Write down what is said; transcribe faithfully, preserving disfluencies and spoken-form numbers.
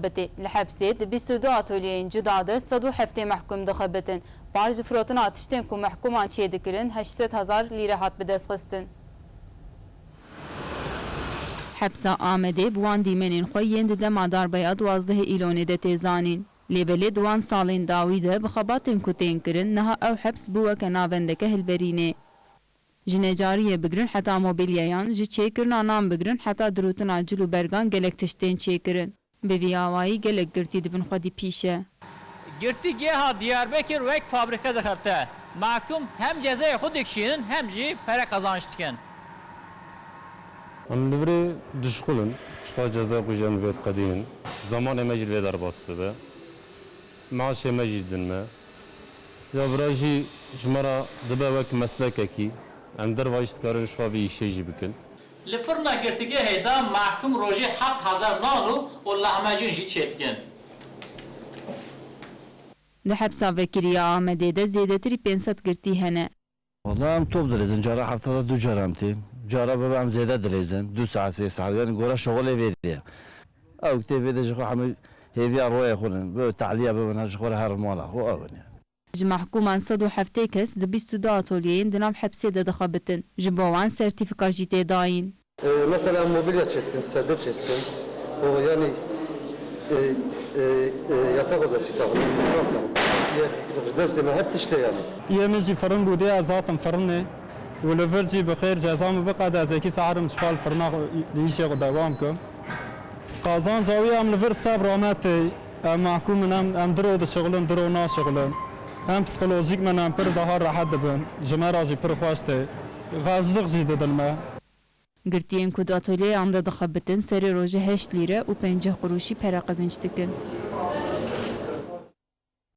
Bitê. Li hepsê di bîst û du atolyeyên cuda de sed û heftê mehkûm dixebitin. Par ji firotina tiştên ku mehkûman çêdikirin, heşt sed hezar lîre hat bidestxistin. Hepsa Amedê bi wan dîmenên xwe yên di dema darbeya duwazdehê Îlonê de tê zanîn. Lê belê di wan salên dawî de bi xebatên ku tên kirin, niha ew heps bû weke navendeke hilberînê. Ji necariyê bigirin heta mobîlyeyan, ji çêkirina nan bigirin heta dirûtina cil û bergan gelek tişt tên çêkirin. Bi vî awayî gelek girtî di bin xwedî pîş e. Girtî geha Diyarbekir wek fabrîke dixebite. Mahkûm hem cezayê xwe dikişînin hem jî pere qazanç dikin. Em li virê dişixulin, ji xwe cezayê xwe jî em li vê diqedînin. Zemanê me jî li vê derbas dibe. Maaşê me jî didin me. Ya vira jî ji me re dibe wek meslekekî. Em derva jî dikarin ji xwe vê îşê jî bikin. Li firna girtîgehê de mahkûm rojê heft hezar nan û, û lahmecûn jî çêdikin. Di hepsa vekirî ya Amedê de zêdetirî pênc sed girtî hene. Wala em top dileyzin, cara heftada du cara em tên. Cara bibe em zêde dileyzin, du saet, sê saet, yanî gora şixulê vê de ye. Ew tê vê de ji xwe hemû hêviya royê xwe ne, bi tehliye bibin, ji xwe re her mala xwe ew in yani. Ji mehkûman sed û heftê kes di bîst û du atolyeyên di nav hepsê de dixebitin. Ji bo wan sertîfika jî tê dayîn. E, mesela mobilya çêdikin, sedir çêdikin. O, yani, e, e, e, yatak odası tabii, mutfak tabii. Ye, destê me her tişte yani. Yê min jî firin bû dê ez hatim firinê û li vir jî bi xêr ceza min biqede ez yekî saet ji xwe li firina xwe, li îşê xwe dewam kim. Qazanca wî em li vir sebra me tê. Em mehkûm in, em, em diro dişixulin, diro naşixulin. Hem psîkolojîk me em pir daha rehet dibin. Ji me re jî pir xweş tê. Xerclix jî didin me. Girtiyên ku di atolyeyan de dixebitin, serê rojê heşt lîre û pêncî qurûşî pere qezinc dikin.